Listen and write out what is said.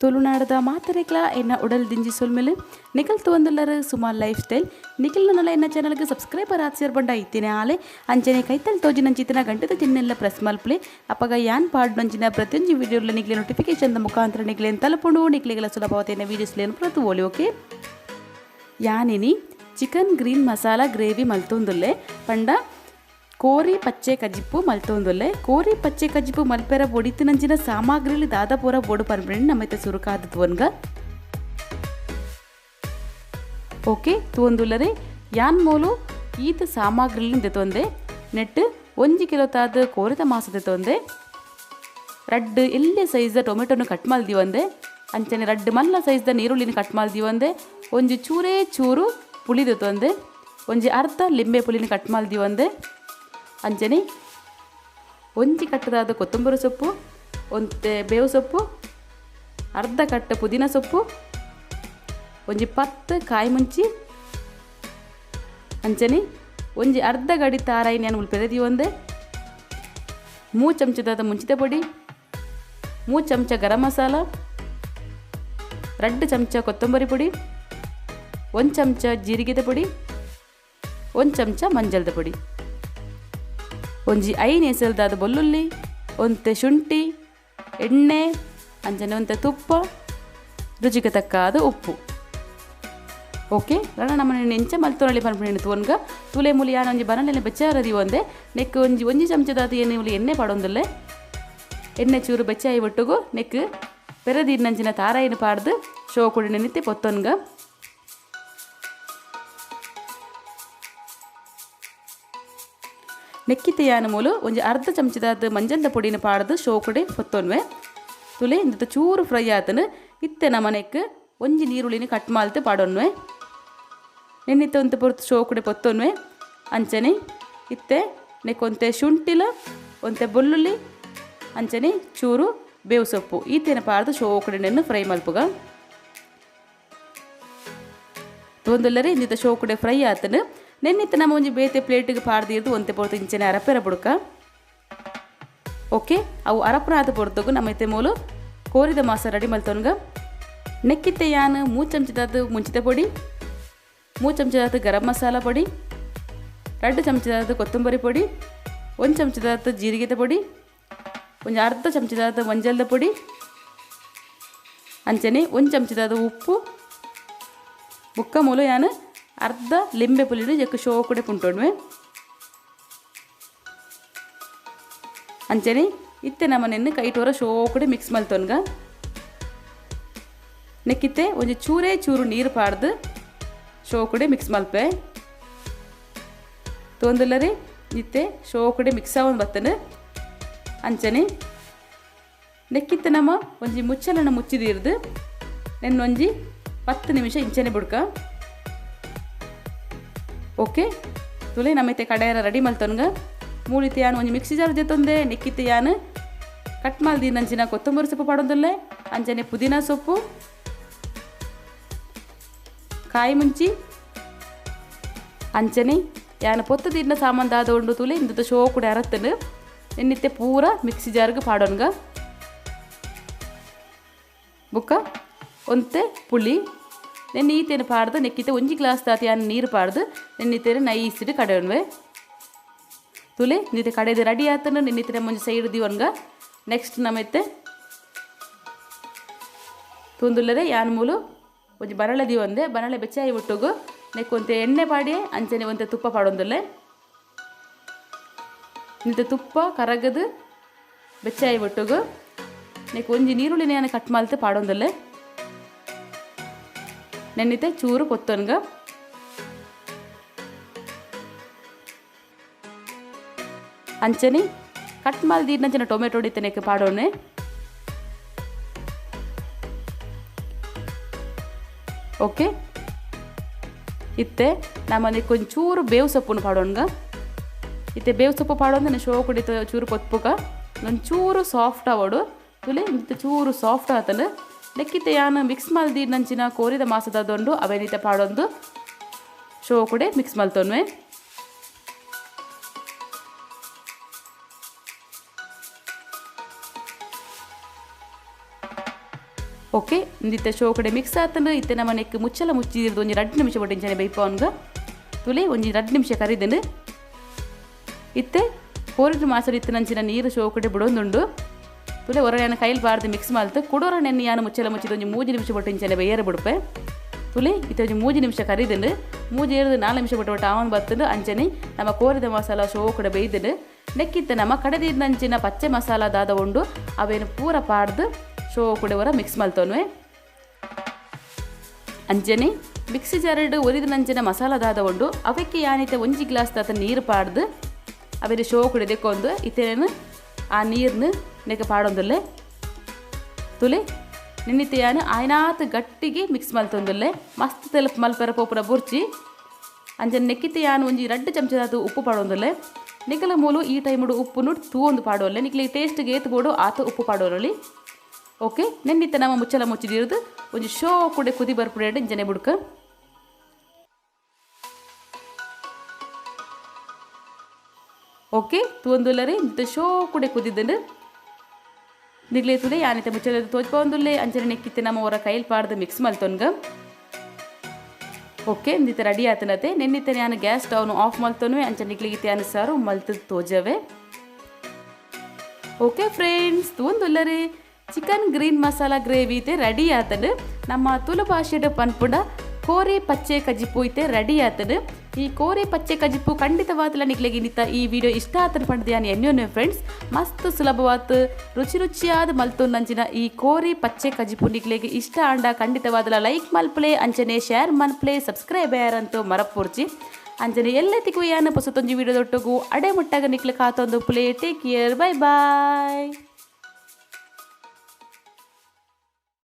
ತುಳುನಾಡದ ಮಾತರೆಗ್ಲಾ ಎನ್ನ ಉಡಲ್ ದಿಂಜಿ ಸೊಲ್ಮೆಲು. ನಿಕಲ್ ತುವೊಂದುಲ್ಲರ್ ಸುಮಾ ಲೈಫ್ ಸ್ಟೈಲ್. ನಿಕಲ್ ನನಲ ಎನ್ನ ಚಾನಲ್ಗ್ ಸಬ್ಸ್ಕ್ರೈಬರ್ ಆತ್ಸೆರ್ ಪಂಡ ಇತ್ತಿನ ಆಲೆ ಅಂಚನೆ ಕೈತಲ್ ತೋಜಿನಂಚಿತ್ತಿನ ಗಂಟೆದ ಚಿಹ್ನೆನ್ಲ ಪ್ರೆಸ್ ಮಲ್ಪುಲೆ. ಅಪಗ ಯಾನ್ ಪಾಡ್ನಂಚಿನ ಪ್ರತಿಯೊಂಜಿ ವಿಡಿಯೋಲ ನಿಕ್ಲೆ ನೋಟಿಫಿಕೇಶನ್ ದ ಮುಖಾಂತರ ನಿಕ್ಲೆನ್ ತಲುಪುಂಡು. ನಿಕ್ಲೆಗ್ಲ ಸುಲಭವಾದ್ ಎನ್ನ ವೀಡಿಯೋಸ್ ಲೆನ್ ಪೂರ ತೂವೊಲಿ. ಓಕೆ, ಯಾನಿನಿ ಚಿಕನ್ ಗ್ರೀನ್ ಮಸಾಲ ಗ್ರೇವಿ ಮಲ್ತೊಂದುಲ್ಲೆ. ಪಂಡ ಕೋರಿ ಪಚ್ಚೆ ಕಜಿಪ್ಪು ಮಲ್ತೊಂದುಲ್ಲೆ. ಕೋರಿ ಪಚ್ಚೆ ಕಜಿಪ್ಪು ಮಲ್ಪೆರ ಬೊಡಿತಿನಂಚಿನ ಸಾಮಗ್ರಿಲು ದಾದ ಪೂರ ಬೋಡು ಪನ್ಪಿನ ನಮೈತ ಸುರುಕಾದ್ ತೂವೊನ್ಗ. ಓಕೆ, ತೂವೊಂದುಲ್ಲರೆ ಯಾನ್ ಮೂಲು ಈತ್ ಸಾಮಗ್ರಿಲು ದೆತೊಂದೆ. ನೆಟ್ 1 ಕಿಲೋತಾದ್ ಕೋರಿದ ಮಾಸ ದೆತೊಂದೆ, ರಡ್ಡ್ ಎಲ್ಯ ಸೈಜ್ದ ಟೊಮೆಟೊನು ಕಟ್ ಮಲ್ದಿವಂದೆ, ಅಂಚನೆ ರಡ್ಡ್ ಮಲ್ಲ ಸೈಜ್ದ ನೀರುಳ್ಳಿನ ಕಟ್ ಮಲ್ದಿವಂದೆ, ಒಂಜಿ ಚೂರೇ ಚೂರು ಪುಳಿ ದೆತೊಂದೆ, ಒಂಜಿ ಅರ್ಧ ಲಿಂಬೆ ಪುಳಿನ ಕಟ್ ಮಲ್ದಿವಂದೆ, ಅಂಚನೆ ಒಂಜಿ ಕಟ್ಟದಾದ ಕೊತ್ತಂಬರಿ ಸೊಪ್ಪು, ಒಂತೆ ಬೇವು ಸೊಪ್ಪು, ಅರ್ಧ ಕಟ್ಟ ಪುದೀನ ಸೊಪ್ಪು, ಒಂಜಿ 10 ಕಾಯಿ ಮುಂಚಿ, ಅಂಚನೆ ಒಂಜಿ ಅರ್ಧ ಗಡಿ ತಾರಾಯಿ ನಾನು ಪೆರೆದಿವಂದೆ, 3 ಚಮಚದಾದ ಮುಂಚಿತ ಪೊಡಿ, 3 ಚಮಚ ಗರಂ ಮಸಾಲ, 2 ಚಮಚ ಕೊತ್ತಂಬರಿ ಪೊಡಿ, 1 ಚಮಚ ಜೀರಿಗೆದ ಪೊಡಿ, 1 ಚಮಚ ಮಂಜಲ್ದ ಪೊಡಿ, ಒಂಜಿ 5 ಎಸಲ್ದಾದ ಬೊಲ್ಲುಲ್ಲಿ, ಒಂತೆ ಶುಂಠಿ, ಎಣ್ಣೆ, ಅಂಚನೆ ಒಂತೆ ತುಪ್ಪ, ರುಚಿಗೆ ತಕ್ಕಾದ ಉಪ್ಪು. ಓಕೆ, ರಣ ನಮ್ಮನೆ ಎಂಚ ಮಲ್ತೊನೊಲಿ ಪನ್ಪಿನ ತೂವೊನ್ಗ. ತೂಲೆ ಮೂಲಿ ಯಾನ್ ಒಂಜಿ ಬನಲೆನೆ ಬೆಚ್ಚಾರದಿ ಒಂದೆ ನೆಕ್ ಒಂಜಿ ಒಂಜಿ ಚಮಚದಾದ ಎಣ್ಣೆ ಮೂಲಿ ಎಣ್ಣೆ ಪಾಡೊಂದುಲ್ಲೆ. ಎಣ್ಣೆ ಚೂರು ಬೆಚ್ಚಾಯಿ ಒಟ್ಟುಗು ನೆಕ್ ಪೆರದಿನ್ನಂಚಿನ ತಾರಾಯಿನ ಪಾಡ್ದು ಶೋಕುಡಿ ನೆನಿತೆ ಪೊತ್ತೊನ್ಗ. ನೆಕ್ಕಿತೆ ಯಾನ ಮೂಲು ಒಂಜಿ ಅರ್ಧ ಚಮಚದಾದ ಮಂಜಲ್ದ ಪೊಡಿನ ಪಾಡ್ದು ಶೋಕುಡೆ ಪೊತ್ತೊನ್ವೆ. ತುಲೆ ಇಂದತ ಚೂರು ಫ್ರೈ ಆತನು ಇತ್ತೆ ನಮ್ಮ ನೆಕ್ ಒಂಜಿ ನೀರುಳ್ಳಿನ ಕಟ್ ಮಾಲ್ತು ಪಾಡೊನ್ವೆ. ನೆನ್ನಿತ್ತೆ ಒಂತೆ ಪೊರ್ತು ಶೋಕುಡೆ ಪೊತ್ತೊನ್ವೆ. ಅಂಚನೆ ಇತ್ತೆ ನೆಕ್ ಒಂತೆ ಶುಂಠಿಲ, ಒಂತೆ ಬೊಲ್ಲುಳ್ಳಿ, ಅಂಚನೆ ಚೂರು ಬೇವು ಸೊಪ್ಪು ಈತೇನ ಪಾಡ್ದು ಶೋಕುಡೆ ನೆನ್ನು ಫ್ರೈ ಮಲ್ಪುಗ. ತೊಂದುಲ್ಲರೆ ಇಂದಿತ ಶೋಕುಡೆ ಫ್ರೈ ಆತನು ನೆನ್ನಿತ್ತ ನಮ್ಮ ಒಂಜಿ ಬೇತೆ ಪ್ಲೇಟಿಗೆ ಪಾಡ್ದಿರ್ದು ಒಂತೆ ಪೊರ್ತು ಇಂಚನೆ ಅರಪೆರ ಬುಡ್ಕ. ಓಕೆ, ಅವು ಅರಪನಾದ ಪೊರ್ತುಗು ನಮ್ಮ ಇತ್ತೆ ಮೂಲು ಕೋರಿದ ಮಾಸ ರೆಡಿ ಮಲ್ತೊನ್ಗ. ನೆಕ್ಕಿತ್ತೆ ಯಾನ್ 3 ಚಮಚದಾದ ಮುಂಚಿತ ಪೊಡಿ, 3 ಚಮಚದಾದ ಗರಂ ಮಸಾಲ ಪೊಡಿ, 2 ಚಮಚದಾದ ಕೊತ್ತಂಬರಿ ಪೊಡಿ, 1 ಚಮಚದಾದ ಜೀರಿಗೆದ ಪೊಡಿ, ಒಂಜಿ ಅರ್ಧ ಚಮಚದಾದ ಮಂಜಲ್ದ ಪೊಡಿ, ಅಂಚನೆ 1 ಚಮಚದಾದ ಉಪ್ಪು, ಬುಕ್ಕ ಮೂಲು ಯಾನ್ ಅರ್ಧ ಲಿಂಬೆ ಪುಳಿನ ಜಕ್ಕ ಶೋಕುಡೆ ಪುಂಟೊಣ್ವೆ. ಅಂಚನೆ ಇತ್ತೆ ನಮ್ಮನೆನ್ನು ಕೈಟೋರ ಶೋಕುಡೆ ಮಿಕ್ಸ್ ಮಲ್ತೊನ್ಗ. ನೆಕ್ಕಿತ್ತೆ ಒಂಜಿ ಚೂರೇ ಚೂರು ನೀರು ಪಾಡ್ದು ಶೋಕುಡೆ ಮಿಕ್ಸ್ ಮಲ್ಪೆ. ತೊಂದುಲ್ಲರಿ ಇತ್ತೆ ಶೋಕುಡೆ ಮಿಕ್ಸ್ ಆವೊಂದು ಬತ್ತನು. ಅಂಚನೆ ನೆಕ್ಕಿತ್ತೆ ನಮ್ಮ ಒಂಜಿ ಮುಚ್ಚಲನ್ನ ಮುಚ್ಚಿದಿರ್ದು ನೆನ್ನೊಂಜಿ 10 ನಿಮಿಷ ಇಂಚನೆ ಬುಡ್ಕ. Okay, ತುಲೆ ನಮ್ಮೈತೆ ಕಡೆಯರ ready ಮಲ್ತೊನ್ಗ. ಮೂಲಿತೆ ಯಾನ್ ಒಂಜಿ ಮಿಕ್ಸಿ ಜಾರ್ ಜೊತೊಂದೆ. ನೆಕ್ಕಿತ್ತೆ ಯಾನ್ ಕಟ್ ಮಲ್ದಿನಂಚಿನ ಕೊತ್ತಂಬರಿ ಸೊಪ್ಪು ಪಾಡೊಂದುಲ್ಲೆ, ಅಂಚನೆ ಪುದೀನ ಸೊಪ್ಪು, ಕಾಯಿ ಮುಂಚಿ, ಅಂಚನೆ ಯಾನ್ ಪೊತ್ತು ದಿನ ಸಾಮಾನು ದಾದ ಉಂಡು ತುಲೆ ಇಂದತ ಶೋಕುಡೆ ಅರತ್ತನು ನೆನ್ನಿತ್ತೆ ಪೂರ ಮಿಕ್ಸಿ ಜಾರ್ಗೆ ಪಾಡೊನ್ಗ. ಬುಕ್ಕ ಒಂತೆ ಪುಳಿ ನೆನ್ನೆ ಈತೇನು ಪಾಡ್ದು ನೆಕ್ಕಿತೆ ಒಂಜಿ ಗ್ಲಾಸ್ ದಾತಿ ಯಾನ್ ನೀರು ಪಾಡ್ದು ನೆನ್ನಿತೇನೆ ನೈಸಿಡು ಕಡೆಯೊನ್ವೆ. ತುಲೆ ನಿತೆ ಕಡೆದು ರೆಡಿ ಆತನು ನೆನ್ನಿತೇನೆ ಮುಂಜಿ ಸೈಡ್ ದಿವನ್ಗ. ನೆಕ್ಸ್ಟ್ ನಮ್ಮೆತ್ತೆ ತೂಂದುಲ್ಲರೆ ಯಾನ್ ಮೂಲು ಒಂಜಿ ಬನಳೆ ದಿವಂದೆ. ಬನಳೆ ಬೆಚ್ಚಾಯಿ ಒಟ್ಟುಗು ನೆಕ್ ಒಂತೆ ಎಣ್ಣೆ ಪಾಡಿ ಅಂಚನೆ ಒಂತೆ ತುಪ್ಪ ಪಾಡೊಂದುಲ್ಲೆ. ನಿತೆ ತುಪ್ಪ ಕರಗದು ಬೆಚ್ಚಾಯಿ ಒಟ್ಟುಗು ನೆಕ್ ಒಂಜಿ ನೀರುಳ್ಳಿನ ಯಾನ್ ಕಟ್ ಮಲ್ತು ಪಾಡೊಂದುಲ್ಲೆ. ನೆನ್ನಿತೆ ಚೂರು ಪೊತ್ತೊನ್ಗ. ಅಂಚನೆ ಕಟ್ ಮಲ್ದಿನಂಚಿನ ಟೊಮೆಟೊ ಇತ್ತೆ ಪಾಡೋನೆ. ಓಕೆ, ಇತ್ತೆ ನಮ್ಮನೆ ಕೊಂಚೂರು ಬೇವು ಸೊಪ್ಪುನು ಪಾಡೋನ್ಗ. ಇತ್ತೆ ಬೇವು ಸೊಪ್ಪು ಪಾಡೋಂದನೆ ಶೋಕುಡಿ ಚೂರು ಪೊತ್ಪುಕ ಒಂಚೂರು ಸಾಫ್ಟ್ ಆವಡು. ತುಲೆ ಇಂತ ಚೂರು ಸಾಫ್ಟ್ ಆತನು. ನೆಕ್ಕಿತ್ತೆ ಯಾನ್ ಮಿಕ್ಸ್ ಮಲ್ದಿನಂಚಿನ ಕೋರಿದ ಮಾಸದ ದೊಂಡು ಅವೇನಿತೆ ಪಾಡೊಂದು ಶೋಕುಡೆ ಮಿಕ್ಸ್ ಮಲ್ತೊನ್ವೆ. ಓಕೆ ಇಂದಿತ್ತೆ ಶೋ ಕಡೆ ಮಿಕ್ಸ್ ಆತಂಡು ಇತ್ತೆ ನಮ್ಮ ನೆಕ್ ಮುಚ್ಚಲ ಮುಚ್ಚಿದಿರ್ದು ಒಂಜಿ 2 ನಿಮಿಷ ಬೊಟ್ಟು ಇಂಚನೆ ಬೈಪವನ್ಗ ತುಲೆ ಒಂಜಿ 2 ನಿಮಿಷ ಕರಿದಂಡು ಇತ್ತೆ ಕೋರಿದ ಮಾಸಡು ಇತ್ತೆ ನಂಚಿನ ನೀರು ಶೋ ಕಡೆ ಬಿಡೊಂದುಂಡು ತುಲೆ ಹೊರಗಡೆ ಕೈಲಿ ಬಾರ್ದು ಮಿಕ್ಸ್ ಮಲ್ತು ಕುಡೋರ ನೆನ್ನೆ ಯಾನು ಮುಚ್ಚಲ ಮುಚ್ಚಿದ ಒಂಜಿ 3 ನಿಮಿಷ ಬೊಟ್ಟು ಇಂಚನೆ ಬೇಯರ ಬಿಡುಪೆ ತುಲೆ ಇತ್ತೆ ಒಂಜಿ 3 ನಿಮಿಷ ಕರಿದಂಡು 3 7 4 ನಿಮಿಷ ಬೊಟ್ಟು ಬೊಟ್ಟು ಆವನ್ ಬತ್ತಂಡು ಅಂಚನೆ ನಮ್ಮ ಕೋರಿದ ಮಸಾಲ ಶೋ ಕಡೆ ಬೇಯ್ದಂಡು ನೆಕ್ಕಿತ್ತೆ ನಮ್ಮ ಕಡೆದಿದ್ದಂಚಿನ ಪಚ್ಚೆ ಮಸಾಲ ದಾದ ಉಂಡು ಅವೇನು ಪೂರ ಪಾಡ್ದು ಶೋ ಕುಡೆವರ ಮಿಕ್ಸ್ ಮಲ್ತೊನ್ವೆ ಅಂಚನೆ ಮಿಕ್ಸಿ ಜಾರಡ್ ಒರಿದ ನಂಚಿನ ಮಸಾಲ ದಾದ ಉಂಡು ಅವಕ್ಕೆ ಯಾನಿತೆ ಒಂಜಿ ಗ್ಲಾಸ್ ತಾತ ನೀರು ಪಾಡ್ದು ಅವೇನು ಶೋ ಕುಡೆ ದೆಕ್ಕೊಂದು ಇತ್ತೇನು ಆ ನೀರನ್ನು ನೆಕ್ಕೆ ಪಾಡೊಂದುಲ್ಲೆ ತುಲೆ ನಿನ್ನಿತ್ತೆ ಯಾನು ಆಯ್ನಾತ್ ಗಟ್ಟಿಗೆ ಮಿಕ್ಸ್ ಮಲ್ತೊಂದುಲ್ಲೆ ಮಸ್ತ್ ತೆಲುಪು ಮಲ್ಪೆರ ಪೋಪುರ ಬುರ್ಚಿ ಅಂಚನೆ ನೆಕ್ಕಿತ್ತೆ ಯಾನು ಒಂಜಿ 2 ಚಮಚದಾತು ಉಪ್ಪು ಪಾಡೊಂದುಲ್ಲೆ ನಿಕಲ ಮೂಲು ಈ ಟೈಮುಡು ಉಪ್ಪುನು ತೂವೊಂದು ಪಾಡೋಲ್ಲೆ ನಿಕ್ಲೆ ಟೇಸ್ಟ್ಗೆ ಏತ್ ಬೋಡು ಆತ ಉಪ್ಪು ಪಾಡೋರಲ್ಲಿ. ಓಕೆ ನೆನ್ನಿತ್ತೆ ನಮ್ಮ ಮುಚ್ಚಲ ಮುಚ್ಚಿದಿರೋದು ಒಂಜಿ ಶೋ ಕೂಡ ಕುದಿ ಬರ್ಪುಡೆ ಇಂಚನೆ ಬುಡ್ಕ. ಓಕೆ ತೂವೊಂದುಲ್ಲರೆ ಇಂತ ಶೋ ಕೂಡ ಕುದಿದ್ದಂಡು ನಿಗ್ಲೆ ತುಲೆ ಯಾನಿತೆ ಮುಚ್ಚಲ ತೋಜ್ಪೊಂದುಲ್ಲೆ ಅಂಚನೆ ನೆಕ್ಕಿತ್ತೆ ನಮ್ಮ ಹೊರ ಕೈಲಿ ಪಾಡ್ದು ಮಿಕ್ಸ್ ಮಲ್ತೊನ್ಗ. ಓಕೆ ಇಂದಿತ್ತೆ ರೆಡಿ ಆತನತೆ ನೆನ್ನಿತ್ತೆ ನಾನು ಗ್ಯಾಸ್ ಸ್ಟವ್ನು ಆಫ್ ಮಲ್ತೊನ್ವೆ ಅಂಚನೆ ನಿಕ್ಲಿಗಿತ್ತೆ ಯಾನು ಸಾರು ಮಲ್ತದ ತೋಜವೆ. ಓಕೆ ಫ್ರೆಂಡ್ಸ್ ತೂವೊಂದುಲ್ಲರೆ ಚಿಕನ್ ಗ್ರೀನ್ ಮಸಾಲ ಗ್ರೇವಿ ಇತ್ತೆ ರೆಡಿ ಆತಂಡು. ನಮ್ಮ ತುಳು ಭಾಷೆಡ್ ಪನ್ಪುಂಡ ಕೋರಿ ಪಚ್ಚೆ ಕಜಿಪು ಇತ್ತೆ ರೆಡಿ ಆತಂಡು. ಈ ಕೋರಿ ಪಚ್ಚೆ ಕಜಿಪು ಖಂಡಿತವಾದಲ ನಿಕ್ಲೆಗಿನಿತ ಈ ವಿಡಿಯೋ ಇಷ್ಟ ಆತನ ಪಂಡ್ದು ಯಾನ್ ಎನ್ಯೋನೆ ಫ್ರೆಂಡ್ಸ್. ಮಸ್ತ್ ಸುಲಭವಾದ ರುಚಿ ರುಚಿಯಾದ ಮಲ್ತೊಂದಂಚಿನ ಈ ಕೋರಿ ಪಚ್ಚೆ ಕಜಿಪು ನಿಕ್ಲೆಗೆ ಇಷ್ಟ ಆಂಡ ಖಂಡಿತವಾದಲ ಲೈಕ್ ಮಲ್ಪಲೆ ಅಂಚನೆ ಶೇರ್ ಮಲ್ಪಲೆ ಸಬ್ಸ್ಕ್ರೈಬ್ ಯಾರಂತೂ ಮರಪೂರ್ಜಿ ಅಂಚನೆ ಎಲ್ಲತಿಗೂ ಯಾನ ಪೊಸತೊಂಜಿ ವಿಡಿಯೋ ದೊಟ್ಟಗು ಅಡೆ ಮುಟ್ಟಾಗ ನಿಕ್ಲೆ ಕಾತೊಂದು play. Take care, bye bye.